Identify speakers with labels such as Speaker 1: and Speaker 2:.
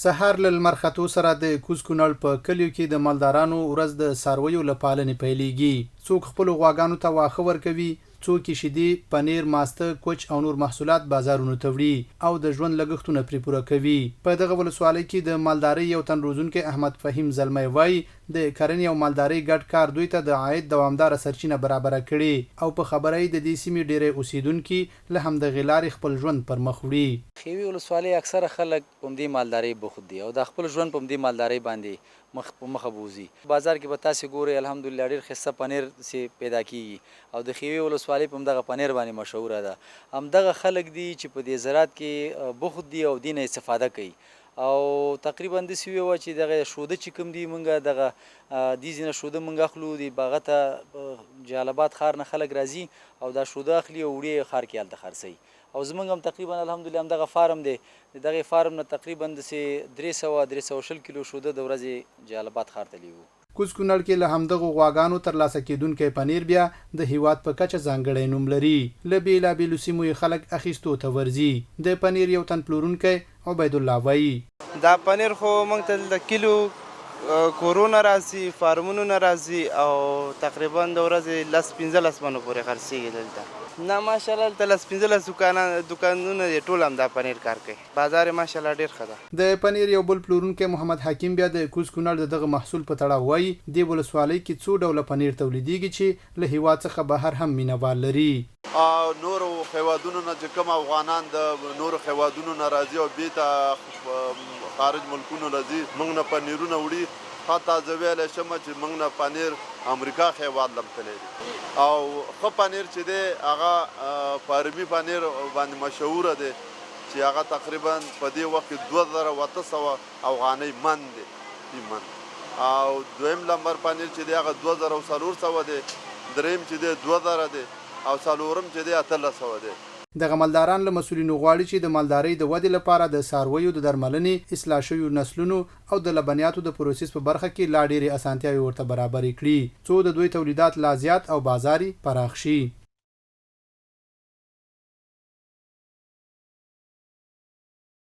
Speaker 1: سهار له لمر ختو سره د کوز کونړ په کلیو کې د مالدارانو ورځ د څارویو له پالنې پیلېږي. څوک خپلو غواګانو ته واښه ورکوي، څوک یې شیدې، پنیر، ماسته، کوچ او نور محصولات بازارونو ته وړي او د ژوند لګښتونه پرې پوره کوي. په دغه ولسوالۍ کې د مالدارۍ یو تن روزونکی احمد فهیم زلمی وايي، د کرنې او مالدارۍ ګډ کار دوی ته د عاید دوامداره سرچینه برابره کړې او په خبره یې د دې سیمې ډېری اوسېدونکي له همدغې لارې خپل ژوند پر مخ وړي.
Speaker 2: ښېوې ولسوالۍ اکثره خلک په همدې مالدارۍ بوخت دي او دا خپل ژوند په همدې مالدارۍ باندې مخ په مخه بوځي. بازار کې به تاسې ګورئ الحمدلله ډېر ښایسته پنیر داسې پیدا کېږي او د ښېوې ولسوالۍ په همدغه پنیر باندې مشهوره ده. همدغه خلک دي چې په دې زراعت کې بوخت دي او دې نه استفاده کوي او تقریبا داسې ویوه چې دغه شوده چې کوم دي مونږ دغه دې ځینه شوده مونږ اخلو دې باغه ته جلال آباد ښار نه خلک راځي او دا شوده اخلي او وړي یې ښار کې هلته خرڅوي او زمونږ هم تقریبا الحمدلله همدغه فارم دی د دغه فارم نه تقریبا داسې 300 320 کیلو شوده د ورځې جلال آباد ښار ته لیږو.
Speaker 1: کوز کونړ کې له همدغو غواګانو ترلاسه کېدونکی پنیر بیا د هېواد په کچه ځانګړی نوم لري. له بېلابېلو سیمو یې خلک اخیستو ته ورځي. د پنیر یو تن پلورونکی عبیدالله وايي.
Speaker 3: دا پنیر خو موږ ته دلته کیلو کورونه راځي، فارمونو نه راځي او تقریبا د ورځې لس 15 منو پورې خرڅېږي دلته. نه ماشاءالله دلته لس 15 دوکانونه دي، ټول همدا پنیر کار کوي. بازار یې ماشاءالله ډېر ښه ده.
Speaker 1: د پنیر یو بل پلورونکی محمد حکیم بیا د کوز کونړ د دغه محصول په تړاو وايي، دې ولسوالۍ کې څو ډوله پنیر تولیدېږي چې له هېواد څخه بهر هم مینه وال لري.
Speaker 4: او نورو هیوادونو نه چې کوم افغانان د نورو هیوادونو نه راځي او بیرته خارج ملکونو له ځي، موږ نه پنیرونه وړي. حتی زه ویلی شم چې موږ نه پنیر امریکا هیواد له هم تللی دی او ښه پنیر چې دی هغه فارمي پنیر باندې مشهوره دی چې هغه تقریبا په دې وخت کې 2800 افغانۍ من دی فی من او دویم لمبر پنیر چې دی هغه 2400 دی، دریم چې دی 2000 دی او څلورم چې دی 1800 دی.
Speaker 1: دغه مالداران له مسؤلینو غواړي چې د مالدارۍ د ودې لپاره د څارویو د درملنې، اصلاح شویو نسلونو او د لبنیاتو د پروسس په برخه کې لا ډېرې اسانتیاوې ورته برابرې کړي، څو د دوی تولیدات لا زیات او بازار یې پراخ شي.